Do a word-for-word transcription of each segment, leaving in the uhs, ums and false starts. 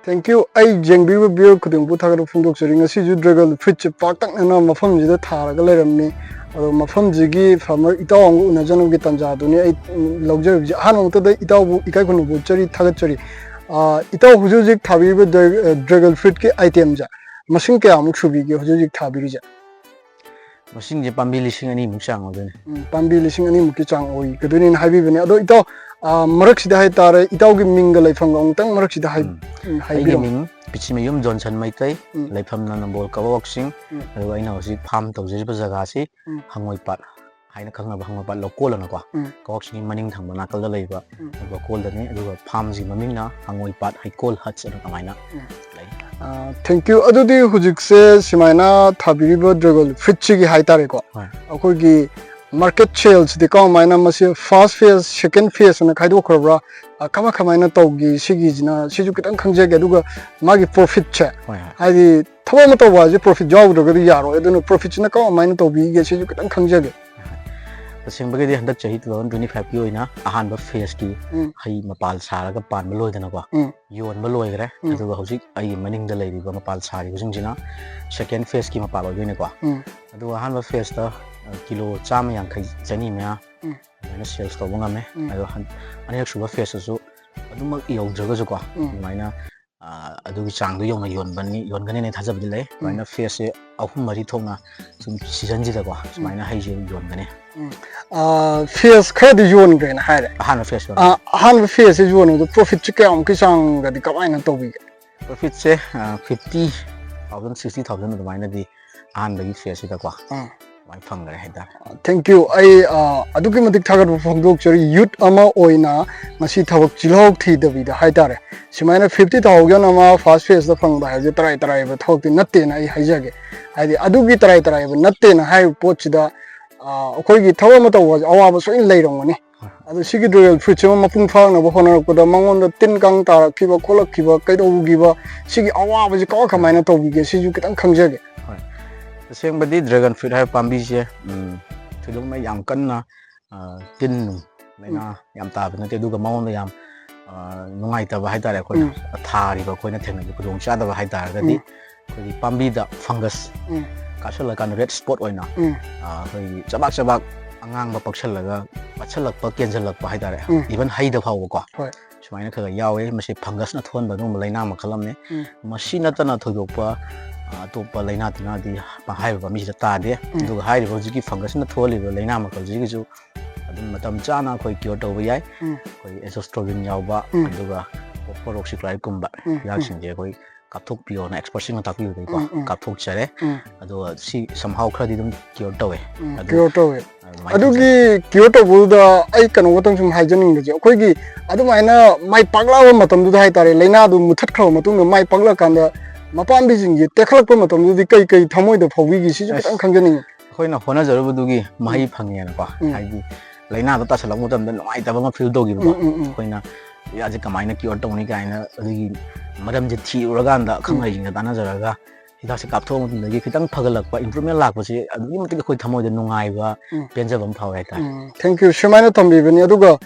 Thank you. ꯑꯩ ꯌꯦꯡꯕꯤꯕ viewer ꯈꯨꯗꯤꯡꯃꯛꯄꯨ ꯊꯥꯒꯠꯄ ꯐꯣꯡꯗꯣꯛꯆꯔꯤ꯫ ꯉꯁꯤꯁꯨ dragon fruit ꯁꯦ ꯄꯥꯛꯇꯛꯅꯅ ꯃꯐꯝꯁꯤꯗ ꯊꯥꯔꯒ ꯂꯩꯔꯝꯃꯤ꯫ ꯑꯗꯣ ꯃꯐꯝꯁꯤꯒꯤ farmer ꯏꯇꯥꯎ ꯑꯃꯒ ꯎꯅꯖꯅꯕꯒꯤ ꯇꯥꯟꯖꯥꯗꯨꯅꯤ ꯑꯩ ꯂꯧꯖꯔꯤꯕꯁꯦ꯫ ꯑꯍꯥꯟꯕ ꯃꯛꯇꯗ ꯏꯇꯥꯎꯕꯨ ꯏꯀꯥꯏ ꯈꯨꯝꯅꯕ ꯎꯠꯆꯔꯤ, ꯊꯥꯒꯠꯆꯔꯤ꯫ ꯑꯥ, ꯏꯇꯥꯎ ꯍꯧꯖꯤꯛ ꯍꯧꯖꯤꯛ ꯊꯥꯕꯤꯔꯤꯕ dra-, dragon fruit ꯀꯤ item ꯁꯦ ꯃꯁꯤꯡ ꯀꯌꯥꯃꯨꯛ ꯁꯨꯕꯤꯒꯦ ꯍꯧꯖꯤꯛ ꯍꯧꯖꯤꯛ ꯊꯥꯕꯤꯔꯤꯁꯦ? ꯃꯁꯤꯡꯁꯦ ꯄꯥꯝꯕꯤ ꯂꯤꯁꯤꯡ ꯑꯅꯤꯃꯨꯛ ꯆꯥꯡ ꯑꯣꯏꯗꯣꯏꯅꯦ꯫ ꯎꯝ, ꯄꯥꯝꯕꯤ ꯂꯤꯁꯤꯡ ꯑꯅꯤꯃꯨꯛꯀꯤ ꯆꯥꯡ ꯑꯣꯏꯒꯗꯣꯏꯅꯦꯅ ꯍꯥꯏꯕꯤꯕꯅꯦ꯫ ꯑꯗꯣ ꯏꯇꯥꯎ, ꯑꯥ, ꯃꯔꯛꯁꯤꯗ ꯍꯥꯏꯇꯥꯔꯦ, ꯏꯇꯥꯎꯒꯤ ꯃꯤꯡꯒ ꯂꯩꯐꯝꯒ ꯑꯃꯨꯛꯇꯪ ꯃꯔꯛꯁꯤꯗ ꯍꯥꯏ-, ꯎꯝ꯫ ꯎꯝ, ꯑꯩꯒꯤ ꯍꯥꯏꯕꯤꯔꯝꯃꯣ꯫ ꯃꯤꯡ ꯄꯤꯆꯤꯃꯌꯨꯝ ꯖꯣꯟꯁꯟ ꯃꯩꯇꯩ, ꯎꯝ꯫ ꯂꯩꯐꯝꯅ ꯅꯝꯕꯣꯜ ꯀꯕꯣꯛ ꯆꯤꯡ, ꯎꯝ꯫ ꯑꯗꯨꯒ ꯑꯩꯅ ꯍꯧꯖꯤꯛ farm ꯇꯧꯖꯔꯤꯕ ꯖꯒꯥꯁꯤ ꯎꯝ꯫ ꯍꯪꯉꯣꯏꯄꯥꯠ ꯍꯥꯏꯅ ꯈꯪꯅꯕ ꯍꯪꯉꯣꯏꯄꯥꯠ ꯂꯧꯀꯣꯜ ꯑꯅꯀꯣ, ꯎꯝ꯫ ꯀꯕꯣꯛ ꯆꯤꯡꯒꯤ ꯃꯅꯤꯡ ꯊꯪꯕ ꯅꯥꯀꯜꯗ ꯂꯩꯕ ꯎꯝ꯫ ꯂꯧꯀꯣꯜꯗꯅꯤ꯫ ꯑꯗꯨꯒ farm ꯁꯤꯒꯤ ꯃꯃꯤꯡꯅ ꯍꯪꯉꯣꯏꯄꯥꯠ ꯍꯩꯀꯣꯜ huts ꯑꯗꯨ ꯑꯗꯨꯃꯥꯏꯅ ꯎꯝ꯫ ꯂꯩ꯫ ꯑꯥ, thank you꯫ ꯑꯗꯨꯗꯤ ꯍꯧꯖꯤꯛꯁꯦ ꯁꯨꯃꯥꯏꯅ ꯊꯥꯕꯤꯔꯤꯕ dragon fruit ꯁꯤꯒꯤ ꯍꯥꯏꯇꯥꯔꯦꯀꯣ, ꯍꯣꯏ꯫ ꯑꯩꯈꯣꯏꯒꯤ market sales ꯗꯤ ꯀꯃꯥꯏꯅ, ꯃꯁꯤ first phase, second phase ꯑꯅ ꯈꯥꯏꯗꯣꯛꯈ꯭ꯔꯕ꯭ꯔꯥ? ꯑꯥ, ꯀꯃꯥꯏ ꯀꯃꯥꯏꯅ ꯇꯧꯒꯦ ꯁꯤꯒꯤꯁꯤꯅ, ꯁꯤꯁꯨ ꯈꯤꯇꯪ ꯈꯪꯖꯒꯦ꯫ ꯑꯗꯨꯒ ꯃꯥꯒꯤ profit ꯁꯦ, ꯍꯣꯏ, ꯍꯣꯏ꯫ ꯍꯥꯏꯗꯤ ꯊꯕꯛ ꯑꯃ ꯇꯧꯕ ꯍꯥꯏꯁꯦ profit ꯌꯥꯎꯗ꯭ꯔꯒꯗꯤ ꯌꯥꯔꯣꯏ꯫ ꯑꯗꯨꯅ profit ꯁꯤꯅ ꯀꯃꯥꯏꯅ ꯇꯧꯕꯤꯒꯦ ꯁꯤꯁꯨ ꯈꯤꯇꯪ ꯈꯪꯖꯒꯦ꯫ ꯇꯁꯦꯡꯕꯒꯤꯗꯤ ꯍꯟꯗꯛ ꯆꯍꯤ two thousand twenty five ꯀꯤ ꯑꯣꯏꯅ ꯑꯍꯥꯟꯕ phase ꯀꯤ ꯎꯝ꯫ ꯍꯩ ꯃꯄꯥꯜ ꯁꯥꯔꯒ ꯄꯥꯟꯕ ꯂꯣꯏꯗꯅꯀꯣ, ꯎꯝ꯫ ꯌꯣꯟꯕ ꯂꯣꯏꯈ꯭ꯔꯦ꯫ ꯎꯝ꯫ ꯑꯗꯨꯒ ꯍꯧꯖꯤꯛ ꯑꯩꯒꯤ ꯃꯅꯤꯡꯗ ꯂꯩꯔꯤꯕ ꯃꯄꯥꯜ ꯁꯥꯔꯤꯕꯁꯤꯡꯁꯤꯅ second phase ꯀꯤ ꯃꯄꯥꯜ ꯑꯣꯏꯗꯣꯏꯅꯦꯀꯣ꯫ ꯎꯝ꯫ ꯑꯗꯨꯒ ꯑꯍꯥꯟꯕ phase ꯇ, ꯑ, ꯀꯤꯂꯣ ꯆꯥꯝꯃ ꯌꯥꯡꯈꯩ, ꯆꯅꯤ ꯃꯌꯥ ꯎꯝ꯫ ꯑꯗꯨꯃꯥꯏꯅ sales ꯇꯧꯕ ꯉꯝꯃꯦ꯫ ꯎꯝ꯫ ꯑꯗꯣ ꯍꯟ-, ꯑꯅꯤꯔꯛ ꯁꯨꯕ phase ꯇꯁꯨ ꯑꯗꯨꯃꯛ ꯌꯧꯗ꯭ꯔꯒꯁꯨꯀꯣ, ꯎꯝ꯫ ꯑꯗꯨꯃꯥꯏꯅ, ꯑ, ꯑꯗꯨꯒꯤ ꯆꯥꯡꯗꯣ ꯌꯧꯅ ꯌꯣꯟꯕꯅꯤ, ꯌꯣꯟꯒꯅꯤꯅ ꯊꯥꯖꯕꯗꯤ ꯂꯩ꯫ ꯑꯗꯨꯃꯥꯏꯅ phase ꯁꯦ ꯑꯍꯨꯝ ꯃꯔꯤ ꯊꯣꯛꯅ ꯁꯨꯝ season ꯁꯤꯗꯀꯣ ꯁꯨꯃꯥꯏꯅ ꯍꯩꯁꯦ ꯌꯣꯟꯒꯅꯤ꯫ ꯎꯝ꯫ ꯑꯥ, phase ꯈꯔꯗꯤ ꯌꯣꯟꯈ꯭ꯔꯦꯅ ꯍꯥꯏꯔꯦ꯫ ꯑꯍꯥꯟꯕ phase ꯌꯣꯟ- ꯑꯥ, ꯑꯍꯥꯟꯕ phase ꯁꯦ ꯌꯣꯟꯕꯗꯣ profit ꯁꯦ ꯀꯌꯥꯃꯨꯛꯀꯤ ꯆꯥꯡꯒꯗꯤ ꯀꯃꯥꯏꯅ ꯇꯧꯕꯤꯒꯦ? Profit ꯁꯦ, ꯑ, fifty thousand, sixty thousand ꯑꯗꯨꯃꯥꯏꯅꯗꯤ ꯑꯍꯥꯟꯕꯒꯤ phase ꯁꯤꯗꯀꯣ ꯑꯥ꯫ ꯑꯗꯨꯃꯥꯏꯅ ꯐꯪꯈ꯭ꯔꯦ ꯍꯥꯏꯇꯥꯔꯦ꯫ Thank you꯫ ꯑꯩ, ꯑ, ꯑꯗꯨꯛꯀꯤ ꯃꯇꯤꯛ ꯊꯥꯒꯠꯄ ꯐꯣꯡꯗꯣꯛꯆꯔꯤ꯫ Youth ꯑꯃ ꯑꯣꯏꯅ ꯉꯁꯤ ꯊꯕꯛ ꯆꯤꯜꯍꯥꯎ ꯊꯤꯗꯕꯤꯗ ꯍꯥꯏꯇꯥꯔꯦ, ꯁꯨꯃꯥꯏꯅ fifty thousand ꯑꯃ first phase ꯇ ꯐꯪꯕ ꯍꯥꯏꯕꯁꯦ ꯇꯔꯥꯏ ꯇꯔꯥꯏꯕ ꯊꯕꯛꯇꯤ ꯅꯠꯇꯦꯅ ꯑꯩ ꯍꯥꯏꯖꯒꯦ꯫ ꯍꯥꯏꯗꯤ ꯑꯗꯨꯒꯤ ꯇꯔꯥꯏ ꯇꯔꯥꯏꯕ ꯅꯠꯇꯦꯅ ꯍꯥꯏꯔꯤꯕ ꯄꯣꯠꯁꯤꯗ, ꯑ, ꯑꯩꯈꯣꯏꯒꯤ ꯊꯕꯛ ꯑꯃ ꯇꯧꯕ ꯍꯥꯏꯁꯦ ꯑꯋꯥꯕ ꯁꯣꯏꯅ ꯂꯩꯔꯝꯒꯅꯤ꯫ ꯑꯗꯣ ꯁꯤꯒꯤ dragon fruit ꯁꯤꯃ ꯃꯄꯨꯡ ꯐꯥꯅꯕ ꯍꯣꯠꯅꯔꯛꯄꯗ ꯃꯉꯣꯟꯗ ꯇꯤꯟ ꯀꯥꯡ ꯇꯥꯔꯛꯈꯤꯕ, ꯈꯣꯠꯂꯛꯈꯤꯕ, ꯀꯩꯗꯧꯈꯤꯕ, ꯁꯤꯒꯤ ꯑꯋꯥꯕꯁꯤ ꯀꯃꯥꯏ ꯀꯃꯥꯏꯅ ꯇꯧꯕꯤꯒꯦ, ꯁꯤꯁꯨ ꯈꯤꯇꯪ ꯈꯪꯖꯒꯦ꯫ ꯍꯣꯏ꯫ ꯇꯁꯦꯡꯕꯗꯤ dragon fruit ꯍꯥꯏꯕ ꯄꯥꯝꯕꯤꯁꯦ, ꯎꯝ, ꯊꯣꯏꯗꯣꯛꯅ ꯌꯥꯝ ꯀꯟꯅ, ꯑ, ꯇꯤꯟ ꯅꯨꯡ ꯂꯥꯏꯅꯥ ꯌꯥꯝ ꯇꯥꯕ ꯅꯠꯇꯦ, ꯑꯗꯨꯒ ꯃꯉꯣꯟꯗ ꯌꯥꯝ ꯑ, ꯅꯨꯡꯉꯥꯏꯇꯕ ꯍꯥꯏꯇꯥꯔꯦ, ꯑꯩꯈꯣꯏꯅ ꯎꯝ꯫ ꯊꯥꯔꯤꯕ, ꯑꯩꯈꯣꯏꯅ ꯊꯦꯡꯅꯕ ꯈꯨꯗꯣꯡꯆꯥꯗꯕ ꯍꯥꯏ ꯇꯥꯔꯒꯗꯤ, ꯎꯝ꯫ ꯑꯩꯈꯣꯏꯒꯤ ꯄꯥꯝꯕꯤꯗ fungus ꯎꯝ꯫ ꯀꯥꯁꯜꯂꯀꯥꯟꯗ red spot ꯑꯣꯏꯅ, ꯎꯝ꯫ ꯑ, ꯑꯩꯈꯣꯏꯒꯤ ꯆꯕꯥꯛ ꯆꯕꯥꯛ ꯑꯉꯥꯡꯕ ꯄꯛꯁꯜꯂꯒ ꯄꯠꯁꯜꯂꯛꯄ, ꯀꯦꯟꯁꯤꯜꯂꯛꯄ ꯍꯥꯏꯇꯥꯔꯦ, ꯎꯝ꯫ Even ꯍꯩꯗ ꯐꯥꯎꯕꯀꯣ꯫ ꯍꯣꯏ꯫ ꯁꯨꯃꯥꯏꯅ ꯈꯔ ꯈꯔ ꯌꯥꯎꯋꯦ꯫ ꯃꯁꯤ fungus ꯅ ꯊꯣꯛꯍꯟꯕ ꯑꯗꯨꯒꯨꯝꯕ ꯂꯥꯏꯅꯥ ꯃꯈꯜ ꯑꯃꯅꯤ꯫ ꯎꯝ꯫ ꯃꯁꯤ ꯅꯠꯇꯅ ꯊꯣꯏꯗꯣꯛꯄ, ꯑ, ꯑꯇꯣꯞꯄ ꯂꯥꯏꯅꯥ ꯇꯤꯟꯅꯥꯗꯤ ꯍꯥꯏꯔꯤꯕ ꯄꯥꯝꯕꯤꯁꯤꯗ ꯇꯥꯗꯦ꯫ ꯎꯝ꯫ ꯑꯗꯨꯒ ꯍꯥꯏꯔꯤꯕ ꯍꯧꯖꯤꯛꯀꯤ fungus ꯅ ꯊꯣꯛꯍꯜꯂꯤꯕ ꯂꯥꯏꯅꯥ ꯃꯈꯜꯁꯤꯒꯤꯁꯨ ꯑꯗꯨꯝ ꯃꯇꯝ ꯆꯥꯅ ꯑꯩꯈꯣꯏ cure ꯇꯧꯕ ꯌꯥꯏ꯫ ꯎꯝ꯫ ꯑꯩꯈꯣꯏ azoxystrobin ꯌꯥꯎꯕ, ꯎꯝ꯫ ꯑꯗꯨꯒ copper oxychloride ꯀꯨꯝꯕ ꯎꯝ, ꯎꯝ꯫ ꯍꯤꯗꯥꯛꯁꯤꯡꯁꯦ ꯑꯩꯈꯣꯏ ꯀꯥꯞꯊꯣꯛꯄꯤꯌꯣꯅ expert ꯁꯤꯡꯅ ꯇꯥꯛꯄꯤꯕꯗꯒꯤꯀꯣ ꯎꯝ, ꯎꯝ꯫ ꯀꯥꯞꯊꯣꯛꯆꯔꯦ꯫ ꯎꯝ꯫ ꯑꯗꯨꯒ ꯁꯤ somehow ꯈꯔꯗꯤ ꯑꯗꯨꯝ cure ꯇꯧꯋꯦ꯫ ꯎꯝ, ꯑꯗꯨ cure ꯇꯧꯋꯦ꯫ ꯑꯗꯨꯃꯥꯏꯅ ꯑꯗꯨꯒꯤ ꯇꯧꯖꯩ꯫ Cure ꯇꯧꯕꯗꯨꯗ ꯑꯩ ꯀꯩꯅꯣ ꯈꯛꯇꯪ ꯁꯨꯝ ꯍꯥꯏꯖꯅꯤꯡꯕꯁꯦ, ꯑꯩꯈꯣꯏꯒꯤ ꯑꯗꯨꯃꯥꯏꯅ ꯃꯥꯏ ꯄꯥꯛꯂꯛꯑꯕ ꯃꯇꯝꯗꯨꯗ ꯍꯥꯏꯇꯥꯔꯦ, ꯂꯥꯏꯅꯥꯗꯨ ꯃꯨꯊꯠꯈ꯭ꯔꯕ ꯃꯇꯨꯡꯗ ꯃꯥꯏ ꯄꯥꯛꯂꯛꯑꯀꯥꯟꯗ ꯃꯄꯥꯝꯕꯤꯁꯤꯡꯁꯦ ꯇꯦꯛꯈꯠꯂꯛꯄ ꯃꯇꯝꯗꯨꯗꯤ ꯀꯩ ꯀꯩ ꯊꯃꯣꯏꯗ ꯐꯥꯎꯕꯤꯒꯦ? ꯁꯤꯁꯨ ꯑꯁ, ꯈꯤꯇꯪ ꯈꯪꯖꯅꯤꯡꯉꯤ꯫ ꯑꯩꯈꯣꯏꯅ ꯍꯣꯠꯅꯖꯔꯨꯕꯗꯨꯒꯤ ꯃꯍꯩ ꯎꯝ꯫ ꯐꯪꯉꯦꯅꯀꯣ꯫ ꯎꯝ꯫ ꯍꯥꯏꯗꯤ ꯂꯥꯏꯅꯥꯗꯣ ꯇꯥꯁꯜꯂꯛꯄ ꯃꯇꯝꯗ ꯅꯨꯡꯉꯥꯏꯇꯕ ꯑꯃ feel ꯇꯧꯈꯤꯕꯗꯣ꯫ ꯎꯝ, ꯎꯝ, ꯎꯝ꯫ ꯑꯩꯈꯣꯏꯅ ꯍꯤꯗꯥꯛꯁꯦ ꯀꯃꯥꯏꯅ cure ꯇꯧꯅꯤ ꯀꯥꯏꯅ ꯑꯗꯨꯒꯤ ꯃꯔꯝꯁꯦ ꯊꯤꯔꯨꯔꯀꯥꯟꯗ ꯎꯝ꯫ ꯑꯈꯪ ꯑꯍꯩꯁꯤꯡꯒ ꯇꯥꯟꯅꯖꯔꯒ ꯍꯤꯗꯥꯛꯁꯦ ꯀꯥꯞꯊꯣꯛꯑ ꯃꯇꯨꯡꯗꯒꯤ ꯈꯤꯇꯪ ꯐꯒꯠꯂꯛꯄ, improvement ꯂꯥꯛꯄꯁꯦ ꯑꯗꯨꯛꯀꯤ ꯃꯇꯤꯛ ꯑꯩꯈꯣꯏ ꯊꯃꯣꯏꯗ ꯅꯨꯡꯉꯥꯏꯕ, ꯎꯝ꯫ ꯄꯦꯟꯖꯕ ꯑꯃ ꯐꯥꯎꯋꯦ ꯍꯥꯏꯇꯥꯔꯦ꯫ ꯎꯝ, thank you꯫ ꯁꯨꯃꯥꯏꯅ ꯊꯝꯕꯤꯕꯅꯤ꯫ ꯑꯗꯨꯒ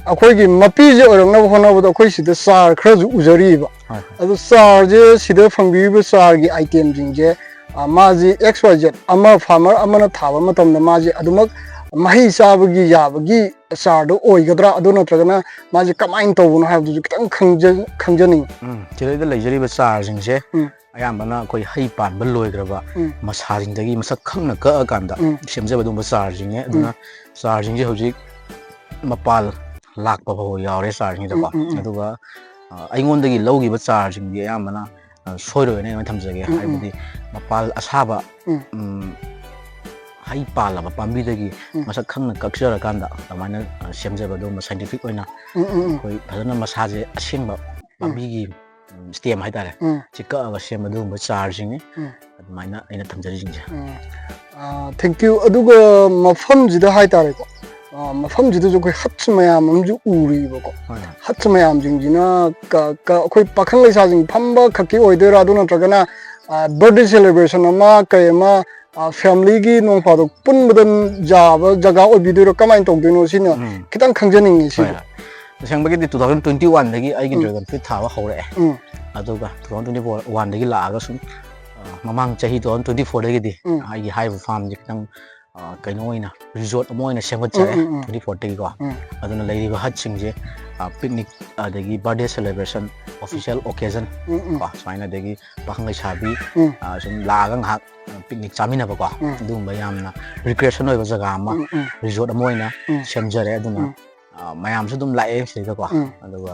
ꯑꯩꯈꯣꯏꯒꯤ ꯃꯄꯤꯁꯦ ꯑꯣꯏꯔꯛꯅꯕ ꯍꯣꯠꯅꯕꯗ ꯑꯩꯈꯣꯏ ꯁꯤꯗ ꯆꯥꯔ ꯈꯔꯁꯨ ꯎꯖꯔꯤꯕ꯫ ꯍꯣꯏ, ꯍꯣꯏ꯫ ꯑꯗꯨ ꯆꯥꯔꯁꯦ, ꯁꯤꯗ ꯐꯪꯕꯤꯔꯤꯕ ꯆꯥꯔꯒꯤ item ꯁꯤꯡꯁꯦ, ꯑ, ꯃꯥꯁꯤ X Y Z ꯑꯃ, farmer ꯑꯃꯅ ꯊꯥꯕ ꯃꯇꯝꯗ ꯃꯥꯁꯦ ꯑꯗꯨꯃꯛ ꯃꯍꯩ ꯆꯥꯕꯒꯤ ꯌꯥꯕꯒꯤ ꯆꯥꯔꯗꯣ ꯑꯣꯏꯒꯗ꯭ꯔꯥ? ꯑꯗꯨ ꯅꯠꯇ꯭ꯔꯒꯅ ꯃꯥꯁꯦ ꯀꯃꯥꯏꯅ ꯇꯧꯕꯅꯣ ꯍꯥꯏꯕꯗꯨꯁꯨ ꯈꯤꯇꯪ ꯈꯪꯖ-, ꯈꯪꯖꯅꯤꯡꯉꯤ꯫ ꯎꯝ, ꯁꯤꯗꯩꯗ ꯂꯩꯖꯔꯤꯕ ꯆꯥꯔꯁꯤꯡꯁꯦ ꯎꯝ꯫ ꯑꯌꯥꯝꯕꯅ ꯑꯩꯈꯣꯏ ꯍꯩ ꯄꯥꯟꯕ ꯂꯣꯏꯈ꯭ꯔꯕ ꯎꯝ꯫ ꯃꯁꯥꯁꯤꯡꯗꯒꯤ ꯃꯁꯛ ꯈꯪꯅ ꯀꯛꯑꯀꯥꯟꯗ ꯎꯝ꯫ ꯁꯦꯝꯖꯕ ꯑꯗꯨꯒꯨꯝꯕ ꯆꯥꯔꯁꯤꯡꯅꯦ꯫ ꯎꯝ꯫ ꯑꯗꯨꯅ ꯆꯥꯔꯁꯤꯡꯁꯦ ꯍꯧꯖꯤꯛ ꯃꯄꯥꯜ ꯂꯥꯛꯄ ꯐꯥꯎꯕ ꯌꯥꯎꯔꯦ ꯆꯥꯔꯁꯤꯡꯁꯤꯗꯀꯣ꯫ ꯎꯝ, ꯎꯝ, ꯎꯝ꯫ ꯑꯗꯨꯒ, ꯑ, ꯑꯩꯉꯣꯟꯗꯒꯤ ꯂꯧꯈꯤꯕ ꯆꯥꯔꯁꯤꯡꯗꯤ ꯑꯌꯥꯝꯕꯅ, ꯑ, ꯁꯣꯏꯔꯣꯏꯅ ꯑꯩꯅ ꯊꯝꯖꯒꯦ꯫ ꯎꯝ, ꯎꯝ꯫ ꯍꯥꯏꯕꯗꯤ ꯃꯄꯥꯜ ꯑꯁꯥꯕ, ꯎꯝ꯫ ꯎꯝ, ꯍꯩ ꯄꯥꯜꯂꯕ ꯄꯥꯝꯕꯤꯗꯒꯤ ꯎꯝ꯫ ꯃꯁꯛ ꯈꯪꯅ ꯀꯛꯆꯔꯀꯥꯟꯗ ꯑꯗꯨꯃꯥꯏꯅ, ꯑ, ꯁꯦꯝꯖꯕ ꯑꯗꯨꯒꯨꯝꯕ scientific ꯑꯣꯏꯅ ꯎꯝ, ꯎꯝ, ꯎꯝ꯫ ꯑꯩꯈꯣꯏ ꯐꯖꯅ ꯃꯁꯥꯁꯦ ꯑꯁꯦꯡꯕ ꯎꯝ꯫ ꯄꯥꯝꯕꯤꯒꯤ, ꯎꯝ, stem ꯍꯥꯏꯇꯥꯔꯦ, ꯎꯝ꯫ ꯁꯤ ꯀꯛꯑꯒ ꯁꯦꯝꯕ ꯑꯗꯨꯒꯨꯝꯕ ꯆꯥꯔꯁꯤꯡꯅꯤ꯫ ꯎꯝ꯫ ꯑꯗꯨꯃꯥꯏꯅ ꯑꯩꯅ ꯊꯝꯖꯔꯤꯁꯤꯡꯁꯦ꯫ ꯎꯝ꯫ ꯑꯥ, thank you꯫ ꯑꯗꯨꯒ ꯃꯐꯝꯁꯤꯗ ꯍꯥꯏꯇꯥꯔꯦꯀꯣ, ꯑꯥ, ꯃꯐꯝꯁꯤꯗꯁꯨ ꯑꯩꯈꯣꯏ huts ꯃꯌꯥꯝ ꯑꯃꯁꯨ ꯎꯔꯤꯕꯀꯣ꯫ ꯍꯣꯏ, ꯍꯣꯏ꯫ Huts ꯃꯌꯥꯝꯁꯤꯡꯁꯤꯅ ꯀ-, ꯀ-, ꯑꯩꯈꯣꯏ ꯄꯥꯈꯪ ꯂꯩꯁꯥꯁꯤꯡ ꯐꯝꯕ ꯈꯛꯀꯤ ꯑꯣꯏꯗꯣꯏꯔꯥ, ꯑꯗꯨ ꯅꯠꯇ꯭ꯔꯒꯅ, ꯑꯥ, birthday celebration ꯑꯃ ꯀꯩ ꯑꯃ, ꯑꯥ, family ꯒꯤ ꯅꯣꯡ ꯐꯥꯗꯣꯛ ꯄꯨꯟꯕꯗ ꯌꯥꯕ ꯖꯒꯥ ꯑꯣꯏꯕꯤꯗꯣꯏꯔꯣ? ꯀꯃꯥꯏꯅ ꯇꯧꯗꯣꯏꯅꯣ? ꯁꯤꯅ ꯎꯝ꯫ ꯈꯤꯇꯪ ꯈꯪꯖꯅꯤꯡꯉꯤ ꯍꯣꯏ, ꯁꯤꯁꯨ꯫ ꯍꯣꯏ꯫ ꯇꯁꯦꯡꯕꯒꯤꯗꯤ two thousand twenty one ꯗꯒꯤ ꯑꯩꯒꯤ ꯎꯝ꯫ Dragon Fruit ꯊꯥꯕ ꯍꯧꯔꯛꯑꯦ꯫ ꯎꯝ ꯑꯗꯨꯒ two thousand twenty one ꯗꯒꯤ ꯂꯥꯛꯑꯒ ꯁꯨꯝ, ꯑ, ꯃꯃꯥꯡ ꯆꯍꯤ two thousand twenty four ꯗꯒꯤꯗꯤ ꯎꯝ꯫ ꯑꯩꯒꯤ ꯍꯥꯏꯔꯤꯕ farm ꯁꯦ ꯈꯤꯇꯪ, ꯑ, ꯀꯩꯅꯣ ꯑꯣꯏꯅ resort ꯑꯃ ꯑꯣꯏꯅ ꯁꯦꯝꯒꯠꯆꯔꯦ, ꯎꯝ, ꯎꯝ, ꯎꯝ꯫ twenty four ꯗꯒꯤꯀꯣ꯫ ꯎꯝ꯫ ꯑꯗꯨꯅ ꯂꯩꯔꯤꯕ hut ꯁꯤꯡꯁꯦ, ꯑ, picnic ꯑꯗꯒꯤ birthday celebration, official occasion ꯎꯝ, ꯎꯝ꯫ ꯀꯣ, ꯁꯨꯃꯥꯏꯅ, ꯑꯗꯒꯤ ꯄꯥꯈꯪ ꯂꯩꯁꯥꯕꯤ, ꯎꯝ꯫ ꯑ, ꯁꯨꯝ ꯂꯥꯛꯑꯒ ꯉꯥꯏꯍꯥꯛ, ꯑ, picnic ꯆꯥꯃꯤꯟꯅꯕꯀꯣ, ꯎꯝ꯫ ꯑꯗꯨꯒꯨꯝꯕ ꯌꯥꯝꯅ recreation ꯑꯣꯏꯕ ꯖꯒꯥ ꯑꯃ, ꯎꯝ, ꯎꯝ꯫ resort ꯑꯃ ꯑꯣꯏꯅ ꯎꯝ꯫ ꯁꯦꯝꯖꯔꯦ꯫ ꯑꯗꯨꯅ, ꯎꯝ꯫ ꯑ, ꯃꯌꯥꯝꯁꯨ ꯑꯗꯨꯝ ꯂꯥꯛꯑꯦ ꯁꯤꯗꯩꯗꯀꯣ꯫ ꯎꯝ꯫ ꯑꯗꯨꯒ,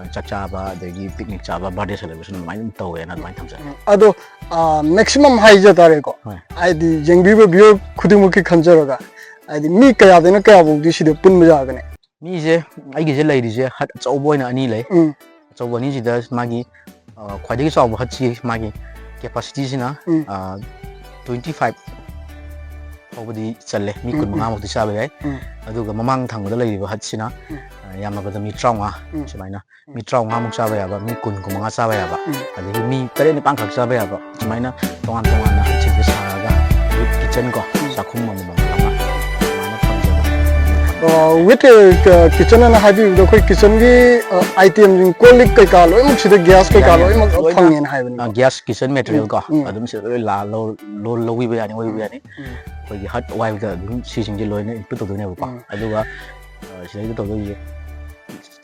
ꯑ, ꯆꯥꯛ ꯆꯥꯕ ꯑꯗꯒꯤ picnic ꯆꯥꯕ, birthday celebration ꯑꯗꯨꯃꯥꯏꯅ ꯑꯗꯨꯝ ꯇꯧꯋꯦꯅ ꯑꯗꯨꯃꯥꯏꯅ ꯊꯝꯖꯒꯦ꯫ ꯎꯝ꯫ ꯑꯗꯣ, ꯑ, maximum ꯍꯥꯏꯖ ꯇꯥꯔꯦꯀꯣ꯫ ꯍꯣꯏ꯫ ꯍꯥꯏꯗꯤ ꯌꯦꯡꯕꯤꯕ viewer ꯈꯨꯗꯤꯡꯃꯛꯀꯤ ꯈꯟꯖꯔꯒ, ꯍꯥꯏꯗꯤ ꯃꯤ ꯀꯌꯥꯗꯩꯅ ꯀꯌꯥꯐꯧꯗꯤ ꯁꯤꯗ ꯄꯨꯟꯕ ꯌꯥꯒꯅꯤ? ꯃꯤꯁꯦ, ꯑꯩꯒꯤꯁꯦ ꯂꯩꯔꯤꯁꯦ hut ꯑꯆꯧꯕ ꯑꯣꯏꯅ ꯑꯅꯤ ꯂꯩ꯫ ꯎꯝ꯫ ꯑꯆꯧꯕ ꯑꯅꯤꯁꯤꯗ ꯃꯥꯒꯤ, ꯑ, ꯈ꯭ꯋꯥꯏꯗꯒꯤ ꯆꯥꯎꯕ hut ꯁꯤ ꯃꯥꯒꯤ capacity ꯁꯤꯅ, ꯎꯝ꯫ ꯑ, twenty five ꯐꯥꯎꯕꯗꯤ ꯆꯜꯂꯦ, ꯃꯤ ꯎꯝ, ꯀꯨꯟ ꯃꯉꯥ ꯃꯨꯛꯇꯤ ꯆꯥꯕ ꯌꯥꯏ꯫ ꯎꯝ꯫ ꯑꯗꯨꯒ ꯃꯃꯥꯡ ꯊꯪꯕꯗ ꯂꯩꯔꯤꯕ hut ꯁꯤꯅ, ꯎꯝ꯫ ꯑ, ꯌꯥꯝꯂꯕꯗ ꯃꯤ ꯇꯔꯥꯃꯉꯥ ꯎꯝ꯫ ꯁꯨꯃꯥꯏꯅ, ꯃꯤ ꯇꯔꯥꯃꯉꯥ ꯃꯨꯛ ꯆꯥꯕ ꯌꯥꯕ, ꯃꯤ ꯀꯨꯟ, ꯀꯨꯟ ꯃꯉꯥ ꯆꯥꯕ ꯌꯥꯕ, ꯎꯝ꯫ ꯑꯗꯒꯤ ꯃꯤ ꯇꯔꯦꯠ ꯅꯤꯄꯥꯟ ꯈꯛ ꯆꯥꯕ ꯌꯥꯕ, ꯁꯨꯃꯥꯏꯅ ꯇꯣꯉꯥꯟ ꯇꯣꯉꯥꯟꯅ hut ꯁꯤꯡꯁꯦ ꯁꯥꯔꯒ, with kitchen ꯀꯣ, ꯎꯝ꯫ ꯆꯥꯛꯈꯨꯝ ꯑꯃꯃꯝ ꯑꯃ, ꯑꯗꯨꯃꯥꯏꯅ ꯊꯝꯖꯕ꯫ ꯑ, with, ꯑ, kitchen ꯑꯅ ꯍꯥꯏꯕꯤꯕꯗꯣ ꯑꯩꯈꯣꯏ kitchen ꯒꯤ, ꯑ, item ꯁꯤꯡ, ꯀꯣꯜ ꯂꯤꯛ ꯀꯩꯀꯥ ꯂꯣꯏꯅꯃꯛ ꯁꯤꯗ gas ꯀꯩꯀꯥ ꯌꯥꯅꯤ, ꯌꯥꯅꯤ꯫ ꯂꯣꯏꯅꯃꯛ ꯂꯣꯏꯅ, ꯐꯪꯉꯦꯅ ꯍꯥꯏꯕꯅꯤꯀꯣ꯫ ꯑ, gas, kitchen material ꯀꯣ, ꯎꯝ꯫ ꯑꯗꯨꯝ ꯁꯤꯗ ꯂꯣꯏ ꯂꯥ-, ꯂꯧ-, ꯂꯧ-, ꯂꯧꯕꯤꯕ ꯌꯥꯅꯤ, ꯑꯣꯏꯕꯤꯕ ꯌꯥꯅꯤ꯫ ꯎꯝ꯫ ꯑꯩꯈꯣꯏꯒꯤ hut ꯋꯥꯏꯕꯗ ꯑꯗꯨꯝ ꯁꯤꯁꯤꯡꯁꯦ ꯂꯣꯏꯅ include ꯇꯧꯗꯣꯏꯅꯦꯕꯀꯣ꯫ ꯎꯝ꯫ ꯑꯗꯨꯒ, ꯑ, ꯁꯤꯗꯩꯗ ꯇꯧꯗꯣꯏꯁꯦ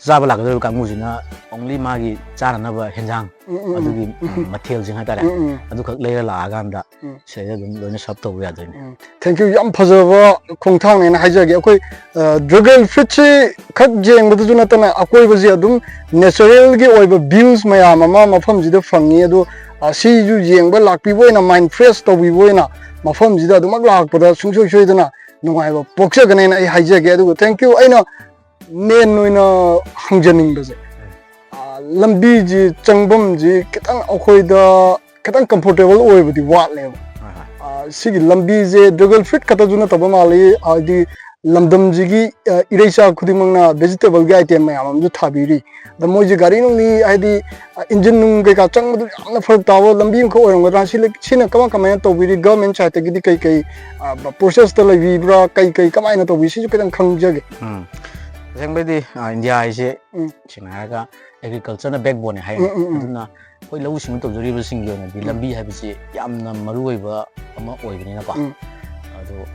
ꯆꯥꯕ ꯂꯥꯛꯀꯗꯧꯔꯤꯕ ꯀꯥꯡꯕꯨꯁꯤꯅ only ꯃꯥꯒꯤ ꯆꯥꯅꯅꯕ ꯍꯦꯟꯖꯥꯡ, ꯎꯝ, ꯎꯝ, ꯑꯗꯨꯒꯤ, ꯎꯝ꯫ ꯑ, ꯃꯊꯦꯜꯁꯤꯡ ꯍꯥꯏꯇꯥꯔꯦ, ꯎꯝ, ꯎꯝ꯫ ꯑꯗꯨꯈꯛ ꯂꯩꯔ ꯂꯥꯛꯑꯀꯥꯟꯗ ꯎꯝ꯫ ꯁꯤꯗꯩꯗ ꯑꯗꯨꯝ ꯂꯣꯏꯅ serve ꯇꯧꯕ ꯌꯥꯗꯣꯏꯅꯦ꯫ ꯎꯝ꯫ Thank you꯫ ꯌꯥꯝ ꯐꯖꯕ ꯈꯣꯡꯊꯥꯡꯅꯦꯅ ꯍꯥꯏꯖꯒꯦ꯫ ꯑꯩꯈꯣꯏ, ꯑ, dragon fruit ꯁꯤ ꯈꯛ ꯌꯦꯡꯕꯗꯁꯨ ꯅꯠꯇꯅ ꯑꯀꯣꯏꯕꯁꯤ ꯑꯗꯨꯝ natural ꯒꯤ ꯑꯣꯏꯕ views ꯃꯌꯥꯝ ꯑꯃ ꯃꯐꯝꯁꯤꯗ ꯐꯪꯉꯤ꯫ ꯑꯗꯣ, ꯑ, ꯁꯤꯁꯨ ꯌꯦꯡꯕ ꯂꯥꯛꯄꯤꯕ ꯑꯣꯏꯅ, mind fresh ꯇꯧꯕꯤꯕ ꯑꯣꯏꯅ ꯃꯐꯝꯁꯤꯗ ꯑꯗꯨꯃꯛ ꯂꯥꯛꯄꯗ ꯁꯨꯡꯁꯣꯏ ꯁꯣꯏꯗꯅ ꯅꯨꯡꯉꯥꯏꯕ ꯄꯣꯛꯆꯒꯅꯦꯅ ꯑꯩ ꯍꯥꯏꯖꯒꯦ꯫ ꯑꯗꯨꯒ thank you꯫ ꯑꯩꯅ main ꯑꯣꯏꯅ ꯍꯪꯖꯅꯤꯡꯕꯁꯦ, ꯑ, ꯂꯝꯕꯤꯁꯤ, ꯆꯪꯐꯝꯁꯤ ꯈꯤꯇꯪ ꯑꯩꯈꯣꯏꯗ ꯈꯤꯇꯪ comfortable ꯑꯣꯏꯕꯗꯤ ꯋꯥꯠꯂꯦꯕ꯫ ꯍꯣꯏ, ꯍꯣꯏ꯫ ꯑ, ꯁꯤꯒꯤ ꯂꯝꯕꯤꯁꯦ dragon fruit ꯈꯛꯇꯁꯨ ꯅꯠꯇꯕ ꯃꯥꯜꯂꯤ, ꯍꯥꯏꯗꯤ ꯂꯝꯗꯝꯁꯤꯒꯤ, ꯑ, ꯏꯔꯩꯆꯥ ꯈꯨꯗꯤꯡꯃꯛꯅ vegetable ꯒꯤ item ꯃꯌꯥꯝ ꯑꯃꯁꯨ ꯊꯥꯕꯤꯔꯤ꯫ ꯑꯗ ꯃꯣꯏꯁꯦ ꯒꯥꯔꯤ ꯅꯨꯡꯂꯤ, ꯍꯥꯏꯗꯤ, ꯑ, engine ꯅꯨꯡ ꯀꯩꯀꯥ ꯆꯪꯕꯗ ꯌꯥꯝꯅ ꯐꯔꯛ ꯇꯥꯕ ꯂꯝꯕꯤ ꯑꯃꯈꯛ ꯑꯣꯏꯔꯝꯒꯗ꯭ꯔꯥ? ꯁꯤ ꯂꯩ-, ꯁꯤꯅ ꯀꯃꯥꯏ ꯀꯃꯥꯏꯅ ꯇꯧꯕꯤꯔꯤ? Government side ꯇꯒꯤꯗꯤ ꯀꯩ ꯀꯩ, ꯑ, process ꯇ ꯂꯩꯕꯤꯕ꯭ꯔꯥ? ꯀꯩ ꯀꯩ ꯀꯃꯥꯏꯅ ꯇꯧꯕꯤ? ꯁꯤꯁꯨ ꯈꯤꯇꯪ ꯈꯪꯖꯒꯦ꯫ ꯎꯝ꯫ ꯑꯁꯦꯡꯕꯩꯗꯤ ꯑ, ꯏꯟꯗꯤꯌꯥ ꯍꯥꯏꯁꯦ ꯎꯝ. ꯁꯦꯡꯅ ꯍꯥꯏꯔꯒ ꯑꯦꯒ꯭ꯔꯤꯀꯜꯆꯔꯅ ꯕꯦꯛꯕꯣꯟꯅꯦ ꯍꯥꯏ꯫ ꯎꯝ, ꯎꯝ, ꯎꯝ. ꯑꯗꯨꯅ ꯑꯩꯈꯣꯏ ꯂꯧꯎ ꯁꯤꯡꯎ ꯇꯧꯖꯔꯤꯕꯁꯤꯡꯒꯤ ꯑꯣꯏꯅꯗꯤ ꯎꯝ. ꯂꯝꯕꯤ ꯍꯥꯏꯕꯁꯤ ꯌꯥꯝꯅ ꯃꯔꯨ ꯑꯣꯏꯕ ꯑꯃ ꯑꯣꯏꯕꯅꯤꯅꯀꯣ꯫ ꯎꯝ. ꯑꯗꯣ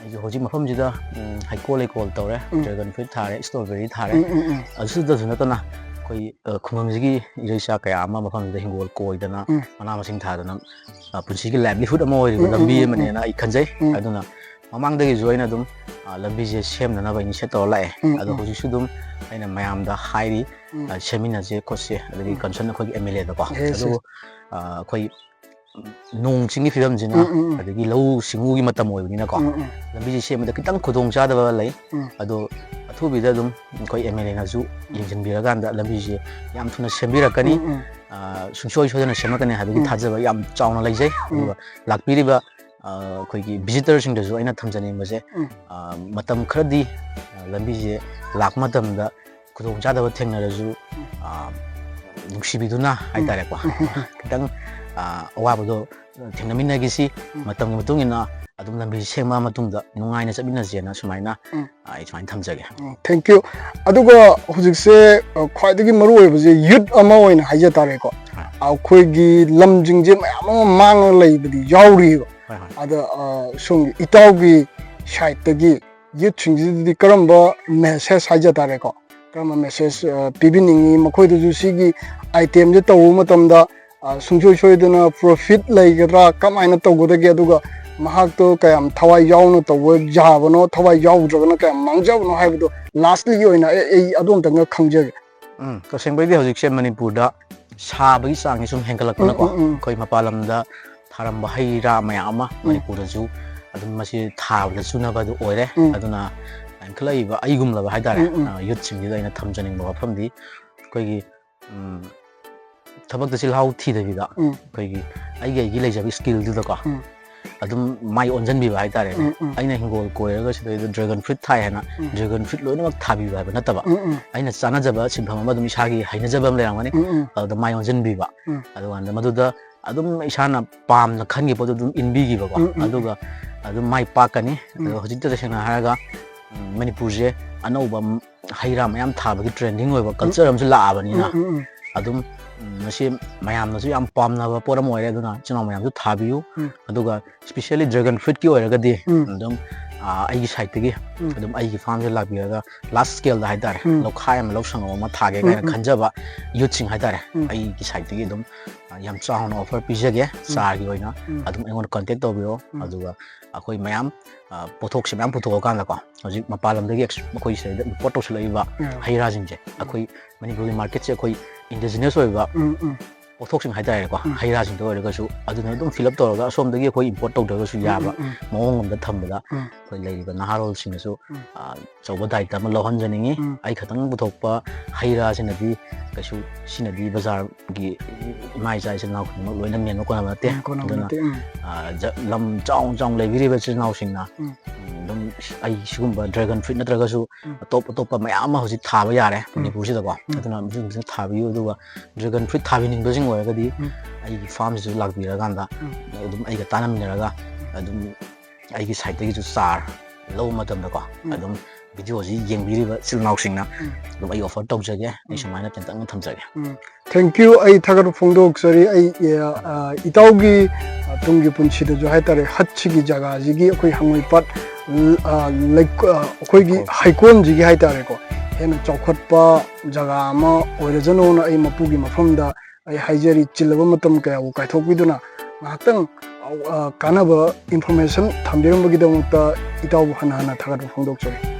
ꯑꯩꯁꯨ ꯍꯧꯖꯤꯛ ꯃꯐꯝꯁꯤꯗ ꯎꯝ, ꯍꯩꯀꯣꯜ ꯂꯩꯀꯣꯜ ꯇꯧꯔꯦ, ꯎꯝ. ꯗ꯭ꯔꯦꯒꯟ ꯐ꯭ꯔꯨꯏꯠ ꯊꯥꯔꯦ, ꯏꯁꯇ꯭ꯔꯣꯕꯦꯔꯤ ꯊꯥꯔꯦ꯫ ꯎꯝ, ꯎꯝ, ꯎꯝ. ꯑꯗꯨꯗꯁꯨ ꯅꯠꯇꯅ ꯑꯩꯈꯣꯏ ꯑ, ꯈꯨꯡꯒꯪꯁꯤꯒꯤ ꯏꯔꯩꯆꯥ ꯀꯌꯥ ꯑꯃ ꯃꯐꯝꯁꯤꯗ ꯍꯤꯡꯒꯣꯜ ꯀꯣꯏꯗꯅ ꯎꯝ. ꯃꯅꯥ ꯃꯁꯤꯡ ꯊꯥꯗꯅ ꯑ, ꯄꯨꯟꯁꯤꯒꯤ ꯂꯥꯏꯚꯂꯤꯍꯨꯗ ꯑꯃ ꯑꯣꯏꯔꯤꯕ ꯎꯝ, ꯎꯝ, ꯂꯝꯕꯤ ꯎꯝ, ꯎꯝ. ꯑꯃꯅꯦꯅ ꯑꯩ ꯈꯟꯖꯩ꯫ ꯎꯝ. ꯑꯗꯨꯅ ꯃꯃꯥꯡꯗꯒꯤꯁꯨ ꯑꯩꯅ ꯑꯗꯨꯝ ꯑ, ꯂꯝꯕꯤꯁꯦ ꯁꯦꯝꯅꯅꯕ ꯏꯅꯤꯁꯤꯌꯦꯠ ꯇꯧꯔ ꯂꯥꯛꯑꯦ꯫ ꯎꯝ, ꯑꯗꯣ ꯎꯝ. ꯍꯧꯖꯤꯛꯁꯨ ꯑꯗꯨꯝ ꯑꯩꯅ ꯃꯌꯥꯝꯗ ꯍꯥꯏꯔꯤ, ꯎꯝ. ꯑ, ꯁꯦꯝꯃꯤꯟꯅꯁꯦ ꯈꯣꯠꯁꯦ, ꯑꯗꯒꯤ ꯎꯝ. ꯀꯟꯁꯔꯟ ꯑꯩꯈꯣꯏꯒꯤ ꯑꯦꯝ ꯑꯦꯜ ꯑꯦꯗꯀꯣ꯫ Yes, ꯑꯗꯨ yes. ꯑ, ꯑꯩꯈꯣꯏ ꯅꯣꯡ ꯆꯤꯡꯒꯤ ꯐꯤꯕꯝꯁꯤꯅ, ꯎꯝ, ꯎꯝ, ꯎꯝ. ꯑꯗꯒꯤ ꯂꯧꯎ ꯁꯤꯡꯎꯒꯤ ꯃꯇꯝ ꯑꯣꯏꯕꯅꯤꯅꯀꯣ, ꯎꯝ, ꯎꯝ. ꯂꯝꯕꯤꯁꯦ ꯁꯦꯝꯕꯗ ꯈꯤꯇꯪ ꯈꯨꯗꯣꯡ ꯆꯥꯗꯕ ꯂꯩ꯫ ꯎꯝ. ꯑꯗꯣ ꯑꯊꯨꯕꯤꯗ ꯑꯗꯨꯝ ꯑꯩꯈꯣꯏ ꯑꯦꯝ ꯑꯦꯜ ꯑꯦꯅꯁꯨ ꯌꯦꯡꯁꯤꯟꯕꯤꯔꯀꯥꯟꯗ ꯂꯝꯕꯤꯁꯦ ꯌꯥꯝ ꯊꯨꯅ ꯁꯦꯝꯕꯤꯔꯛꯀꯅꯤ꯫ ꯎꯝ, ꯎꯝ. ꯑ, ꯁꯨꯡꯁꯣꯏ ꯁꯣꯏꯗꯅ ꯁꯦꯝꯂꯛꯀꯅꯤ ꯍꯥꯏꯕꯒꯤ ꯎꯝ. ꯊꯥꯖꯕ ꯌꯥꯝ ꯆꯥꯎꯅ ꯂꯩꯖꯩ꯫ ꯎꯝ. ꯑꯗꯨꯒ ꯂꯥꯛꯄꯤꯔꯤꯕ ꯑ, ꯑꯩꯈꯣꯏꯒꯤ ꯚꯤꯖꯤꯇꯔꯁꯤꯡꯗꯁꯨ ꯑꯩꯅ ꯊꯝꯖꯅꯤꯡꯕꯁꯦ, ꯎꯝ. ꯑ, ꯃꯇꯝ ꯈꯔꯗꯤ ꯑ, ꯂꯝꯕꯤꯁꯦ ꯂꯥꯛꯄ ꯃꯇꯝꯗ ꯈꯨꯗꯣꯡꯆꯥꯗꯕ ꯊꯦꯡꯅꯔꯁꯨ, ꯑ, ꯅꯨꯡꯁꯤꯕꯤꯗꯨꯅ ꯍꯥꯏꯇꯥꯔꯦꯀꯣ, ꯈꯤꯇꯪ ꯑ, ꯑꯋꯥꯕꯗꯣ ꯊꯦꯡꯅꯃꯤꯟꯅꯈꯤꯁꯤ꯫ ꯎꯝ. ꯃꯇꯝꯒꯤ ꯃꯇꯨꯡ ꯏꯟꯅ ꯑꯗꯨꯝ ꯂꯝꯕꯤ ꯁꯦꯝꯃ ꯃꯇꯨꯡꯗ ꯅꯨꯡꯉꯥꯏꯅ ꯆꯠꯃꯤꯟꯅꯁꯦꯅ ꯁꯨꯃꯥꯏꯅ ꯎꯝ. ꯑ, ꯑꯩ ꯁꯨꯃꯥꯏꯅ ꯊꯝꯖꯒꯦ꯫ ꯎꯝ, thank you. ꯑꯗꯨꯒ ꯍꯧꯖꯤꯛꯁꯦ ꯑ, ꯈ꯭ꯋꯥꯏꯗꯒꯤ ꯃꯔꯨ ꯑꯣꯏꯕꯁꯦ ꯌꯨꯠ ꯑꯃ ꯑꯣꯏꯅ ꯍꯥꯏꯖꯇꯥꯔꯦꯀꯣ꯫ ꯍꯣꯏ. ꯑꯩꯈꯣꯏꯒꯤ ꯂꯝꯁꯤꯡꯁꯦ ꯃꯌꯥꯝ ꯑꯃ ꯃꯥꯡꯉꯒ ꯂꯩꯕꯗꯤ ꯌꯥꯎꯔꯤꯕ꯫ ꯍꯣꯏ, ꯍꯣꯏ. ꯑꯗ ꯑ, ꯁꯣꯝꯒꯤ ꯏꯇꯥꯎꯒꯤ ꯁꯥꯏꯠꯇꯒꯤ ꯌꯨꯠꯁꯤꯡꯁꯤꯗꯗꯤ ꯀꯔꯝꯕ ꯃꯦꯁꯦꯖ ꯍꯥꯏꯖ ꯇꯥꯔꯦꯀꯣ, ꯀꯔꯝꯕ ꯃꯦꯁꯦꯖ ꯄꯤꯕꯤꯅꯤꯡꯉꯤ? ꯃꯈꯣꯏꯗꯁꯨ ꯁꯤꯒꯤ ꯑꯥꯏꯇꯦꯝꯁꯦ ꯇꯧꯕ ꯃꯇꯝꯗ ꯑ, ꯁꯨꯡꯁꯣꯏ ꯁꯣꯏꯗꯅ ꯄ꯭ꯔꯣꯐꯤꯠ ꯂꯩꯒꯗ꯭ꯔꯥ, ꯀꯃꯥꯏꯅ ꯇꯧꯒꯗꯒꯦ, ꯑꯗꯨꯒ ꯃꯍꯥꯛꯇꯣ ꯀꯌꯥꯝ ꯊꯋꯥꯏ ꯌꯥꯎꯅ ꯇꯧꯕ ꯌꯥꯕꯅꯣ, ꯊꯋꯥꯏ ꯌꯥꯎꯗ꯭ꯔꯒꯅ ꯀꯌꯥꯝ ꯃꯥꯡꯖꯕꯅꯣ ꯍꯥꯏꯕꯗꯣ ꯂꯥꯁꯂꯤꯒꯤ ꯑꯣꯏꯅ ꯑꯩ ꯑꯩ ꯑꯗꯨ ꯑꯝꯇꯪꯒ ꯈꯪꯖꯒꯦ꯫ ꯎꯝ, ꯇꯁꯦꯡꯕꯩꯗꯤ ꯍꯧꯖꯤꯛꯁꯦ ꯃꯅꯤꯄꯨꯔꯗ ꯁꯥꯕꯒꯤ ꯆꯥꯡꯁꯦ ꯁꯨꯝ ꯍꯦꯟꯒꯠꯂꯛꯄꯅꯀꯣ, ꯎꯝ, ꯎꯝ, ꯎꯝ. ꯑꯩꯈꯣꯏ ꯃꯄꯥꯟ ꯂꯝꯗ ꯊꯥꯔꯝꯕ ꯍꯩ ꯔꯥ ꯃꯌꯥꯝ ꯑꯃ ꯃꯅꯤꯄꯨꯔꯗꯁꯨ ꯑꯗꯨꯝ ꯃꯁꯤ ꯊꯥꯕꯗ ꯆꯨꯅꯕ ꯑꯗꯨ ꯑꯣꯏꯔꯦ꯫ ꯎꯝ. ꯑꯗꯨꯅ ꯏꯟꯈꯠꯂꯛꯏꯕ ꯑꯩꯒꯨꯝꯂꯕ ꯍꯥꯏꯇꯥꯔꯦ, ꯎꯝ, ꯎꯝ. ꯑ, ꯌꯨꯠꯁꯤꯡꯁꯤꯗ ꯑꯩꯅ ꯊꯝꯖꯅꯤꯡꯕ ꯋꯥꯐꯝꯗꯤ ꯑꯩꯈꯣꯏꯒꯤ ꯎꯝ, ꯊꯕꯛꯇ ꯆꯤꯜꯍꯥꯎ ꯊꯤꯗꯕꯤꯗ ꯎꯝ. ꯑꯩꯈꯣꯏꯒꯤ ꯑꯩꯒꯤ ꯑꯩꯒꯤ ꯂꯩꯖꯕ ꯁ꯭ꯀꯤꯜꯗꯨꯗꯀꯣ ꯎꯝ. ꯑꯗꯨꯝ ꯃꯥꯏ ꯑꯣꯟꯁꯤꯟꯕꯤꯕ ꯍꯥꯏꯇꯥꯔꯦꯅꯦ꯫ ꯎꯝ, ꯎꯝ. ꯑꯩꯅ ꯍꯤꯡꯒꯣꯜ ꯀꯣꯏꯔꯒ ꯁꯤꯗꯩꯗ ꯗ꯭ꯔꯦꯒꯟ ꯐ꯭ꯔꯨꯏꯠ ꯊꯥꯏ ꯍꯥꯏꯅ ꯎꯝ. ꯗ꯭ꯔꯦꯒꯟ ꯐ꯭ꯔꯨꯏꯠ ꯂꯣꯏꯅꯃꯛ ꯊꯥꯕꯤꯕ ꯍꯥꯏꯕ ꯅꯠꯇꯕ, ꯎꯝ, ꯎꯝ. ꯑꯩꯅ ꯆꯥꯅꯖꯕ ꯁꯤꯟꯐꯝ ꯑꯃ ꯑꯗꯨꯝ ꯏꯁꯥꯒꯤ ꯍꯩꯅꯖꯕ ꯑꯃ ꯂꯩꯔꯝꯒꯅꯤ, ꯎꯝ, ꯎꯝ. ꯑꯗꯨꯗ ꯃꯥꯏ ꯑꯣꯟꯁꯤꯟꯕꯤꯕ꯫ ꯎꯝ. ꯑꯗꯨꯀꯥꯟꯗ ꯃꯗꯨꯗ ꯑꯗꯨꯝ ꯏꯁꯥꯅ ꯄꯥꯝꯅ ꯈꯟꯈꯤꯕ ꯄꯣꯠꯇꯣ ꯑꯗꯨꯝ ꯏꯟꯕꯤꯈꯤꯕꯀꯣ, ꯎꯝ, ꯎꯝ. ꯑꯗꯨꯒ ꯑꯗꯨꯝ ꯃꯥꯏ ꯄꯥꯛꯀꯅꯤ꯫ ꯎꯝ. ꯑꯗꯣ ꯍꯧꯖꯤꯛꯇ ꯇꯁꯦꯡꯅ ꯍꯥꯏꯔꯒ ꯎꯝ, ꯃꯅꯤꯄꯨꯔꯁꯦ ꯑꯅꯧꯕ ꯎꯝ, ꯍꯩ ꯔꯥ ꯃꯌꯥꯝ ꯊꯥꯕꯒꯤ trending ꯑꯣꯏꯕ culture ꯑꯃꯁꯨ ꯂꯥꯛꯑꯕꯅꯤꯅ, ꯎꯝ, ꯎꯝ, ꯎꯝ. ꯑꯗꯨꯝ ꯎꯝ, ꯃꯁꯤ ꯃꯌꯥꯝꯅꯁꯨ ꯌꯥꯝ ꯄꯥꯝꯅꯕ ꯄꯣꯠ ꯑꯃ ꯑꯣꯏꯔꯦ꯫ ꯑꯗꯨꯅ ꯏꯆꯤꯟ ꯏꯅꯥꯎ ꯃꯌꯥꯝꯁꯨ ꯊꯥꯕꯤꯌꯨ꯫ ꯎꯝ. ꯑꯗꯨꯒ specially dragon fruitꯀꯤ ꯑꯣꯏꯔꯒꯗꯤ ꯎꯝ. ꯑꯗꯨꯝ ꯑ, ꯑꯩꯒꯤ sideꯇꯒꯤ ꯎꯝ. ꯑꯗꯨꯝ ꯑꯩꯒꯤ farmꯁꯦ ꯂꯥꯛꯄꯤꯔꯒ large scaleꯗ ꯍꯥꯏꯇꯥꯔꯦ, ꯎꯝ. ꯂꯧꯈꯥꯏ ꯑꯃ, ꯂꯧ ꯁꯪꯉꯝ ꯑꯃ ꯊꯥꯒꯦ ꯎꯝ, ꯀꯥꯏꯅ ꯎꯝ. ꯈꯟꯖꯕ youthꯁꯤꯡ ꯍꯥꯏꯇꯥꯔꯦ, ꯎꯝ. ꯑꯩꯒꯤ sideꯇꯒꯤ ꯑꯗꯨꯝ ꯑ, ꯌꯥꯝ ꯆꯥꯎꯅ offer ꯄꯤꯖꯒꯦ꯫ ꯆꯥꯔꯒꯤ ꯑꯣꯏꯅ ꯎꯝ. ꯑꯗꯨꯝ ꯑꯩꯉꯣꯟꯗ contact ꯇꯧꯕꯤꯔꯣ꯫ ꯎꯝ. ꯑꯗꯨꯒ ꯑꯩꯈꯣꯏ ꯃꯌꯥꯝ ꯑ, ꯄꯣꯠꯊꯣꯛꯁꯦ ꯃꯌꯥꯝ ꯄꯨꯊꯣꯛꯑꯀꯥꯟꯗꯀꯣ, ꯍꯧꯖꯤꯛ ꯃꯄꯥꯟ ꯂꯝꯗꯒꯤ ꯑꯩꯈꯣꯏ ꯁꯤꯗ import ꯇꯧꯁꯤꯜꯂꯛꯏꯕ ꯎꯝ. ꯍꯩ ꯔꯥꯁꯤꯡꯁꯦ, ꯑꯩꯈꯣꯏ ꯃꯅꯤꯄꯨꯔꯒꯤ marketꯁꯦ ꯑꯩꯈꯣꯏ indigenous ꯑꯣꯏꯕ ꯎꯝ, ꯎꯝ. ꯄꯣꯠꯊꯣꯛꯁꯤꯡ ꯍꯥꯏꯇꯥꯔꯦꯀꯣ, ꯎꯝ. ꯍꯩ ꯔꯥꯁꯤꯡꯗ ꯑꯣꯏꯔꯒꯁꯨ ꯑꯗꯨꯅ ꯑꯗꯨꯝ fill up ꯇꯧꯔꯒ ꯑꯁꯣꯝꯗꯒꯤ ꯑꯩꯈꯣꯏ import ꯇꯧꯗ꯭ꯔꯒꯁꯨ ꯎꯝ, ꯌꯥꯕ ꯎꯝ, ꯎꯝ. ꯃꯑꯣꯡ ꯑꯃꯗ ꯊꯝꯕꯗ ꯎꯝ. ꯑꯩꯈꯣꯏ ꯂꯩꯔꯤꯕ ꯅꯍꯥꯔꯣꯜꯁꯤꯡꯅꯁꯨ ꯎꯝ. ꯑ, ꯑꯆꯧꯕ ꯗꯥꯏꯇ ꯑꯃ ꯂꯧꯍꯟꯖꯅꯤꯡꯉꯤ꯫ ꯎꯝ. ꯑꯩ ꯈꯛꯇꯪ ꯄꯨꯊꯣꯛꯄ ꯍꯩ ꯔꯥꯁꯤꯅꯗꯤ ꯀꯩꯁꯨ, ꯁꯤꯅꯗꯤ ꯕꯖꯥꯔꯒꯤ ꯏꯃꯥ ꯏꯆꯥ ꯏꯆꯤꯜ ꯏꯅꯥꯎ ꯈꯨꯗꯤꯡꯃꯛ ꯂꯣꯏꯅ ꯃꯦꯟꯕ ꯀꯣꯟꯅꯕ ꯅꯠꯇꯦ꯫ ꯎꯝ, ꯀꯣꯟꯅꯕ ꯑꯗꯨꯅ ꯅꯠꯇꯦ꯫ ꯎꯝ. ꯑ, ꯖ-, ꯂꯝ ꯆꯥꯎꯅ ꯆꯥꯎꯅ ꯂꯩꯕꯤꯔꯤꯕ ꯏꯆꯤꯜ ꯏꯅꯥꯎꯁꯤꯡꯅ ꯎꯝ. ꯎꯝ, ꯑꯗꯨꯝ ꯑꯩ ꯁꯤꯒꯨꯝꯕ dragon fruit ꯅꯠꯇ꯭ꯔꯒꯁꯨ ꯎꯝ. ꯑꯇꯣꯞ ꯑꯇꯣꯞꯄ ꯃꯌꯥꯝ ꯑꯃ ꯍꯧꯖꯤꯛ ꯊꯥꯕ ꯌꯥꯔꯦ ꯎꯝ. ꯃꯅꯤꯄꯨꯔꯁꯤꯗꯀꯣ꯫ ꯎꯝ. ꯑꯗꯨꯅ ꯃꯁꯤꯒꯨꯝꯕꯁꯤꯅ ꯊꯥꯕꯤꯌꯨ꯫ ꯑꯗꯨꯒ dragon fruit ꯊꯥꯕꯤꯅꯤꯡꯕꯁꯤꯡ ꯑꯣꯏꯔꯒꯗꯤ ꯎꯝ. ꯑꯩꯒꯤ farmꯁꯤꯁꯨ ꯂꯥꯛꯄꯤꯔꯀꯥꯟꯗ ꯎꯝ. ꯑꯗꯨꯝ ꯑꯩꯒ ꯇꯥꯟꯅꯃꯤꯟꯅꯔꯒ ꯑꯗꯨꯝ ꯑꯩꯒꯤ sideꯇꯒꯤꯁꯨ ꯆꯥꯔ ꯂꯧꯕ ꯃꯇꯝꯗꯀꯣ, ꯎꯝ. ꯑꯗꯨꯝ videoꯁꯤ ꯌꯦꯡꯕꯤꯔꯤꯕ ꯏꯆꯤꯜ ꯏꯅꯥꯎꯁꯤꯡꯅ ꯎꯝ. ꯑꯗꯨꯝ ꯑꯩ offer ꯇꯧꯖꯒꯦ꯫ ꯑꯩ ꯎꯝ. ꯁꯨꯃꯥꯏꯅ ꯇꯦꯟꯇꯛꯅ ꯊꯝꯖꯒꯦ꯫ ꯎꯝ. Thank you. ꯑꯩ ꯊꯥꯒꯠꯄ ꯐꯣꯡꯗꯣꯛꯆꯔꯤ꯫ ꯑꯩ, ꯑ, ꯑ, ꯏꯇꯥꯎꯒꯤ, ꯑ, ꯇꯨꯡꯒꯤ ꯄꯨꯟꯁꯤꯗꯁꯨ ꯍꯥꯏꯇꯥꯔꯦ, ꯍꯠꯁꯤꯒꯤ ꯖꯒꯥꯁꯤꯒꯤ ꯑꯩꯈꯣꯏ ꯍꯪꯉꯣꯏꯄꯥꯠ, ꯑ, ꯂꯩ-, ꯑ, ꯑꯩꯈꯣꯏꯒꯤ ꯍꯣꯏ. ꯍꯩꯀꯣꯜꯁꯤꯒꯤ ꯍꯥꯏꯇꯥꯔꯦꯀꯣ, ꯍꯦꯟꯅ ꯆꯥꯎꯈꯠꯄ ꯖꯒꯥ ꯑꯃ ꯑꯣꯏꯔꯖꯅꯣꯅ ꯑꯩ ꯃꯄꯨꯒꯤ ꯃꯐꯝꯗ ꯑꯩ ꯍꯥꯏꯖꯔꯤ꯫ ꯆꯤꯜꯂꯕ ꯃꯇꯝ ꯀꯌꯥꯕꯨ ꯀꯥꯏꯊꯣꯛꯄꯤꯗꯨꯅ ꯉꯥꯏꯍꯥꯛꯇꯪ, ꯑ, ꯀꯥꯟꯅꯕ information ꯊꯝꯕꯤꯔꯝꯕꯒꯤꯗꯃꯛꯇ ꯏꯇꯥꯎꯕꯨ ꯍꯟꯅ ꯍꯟꯅ ꯊꯥꯒꯠꯄ ꯐꯣꯡꯗꯣꯛꯆꯔꯤ꯫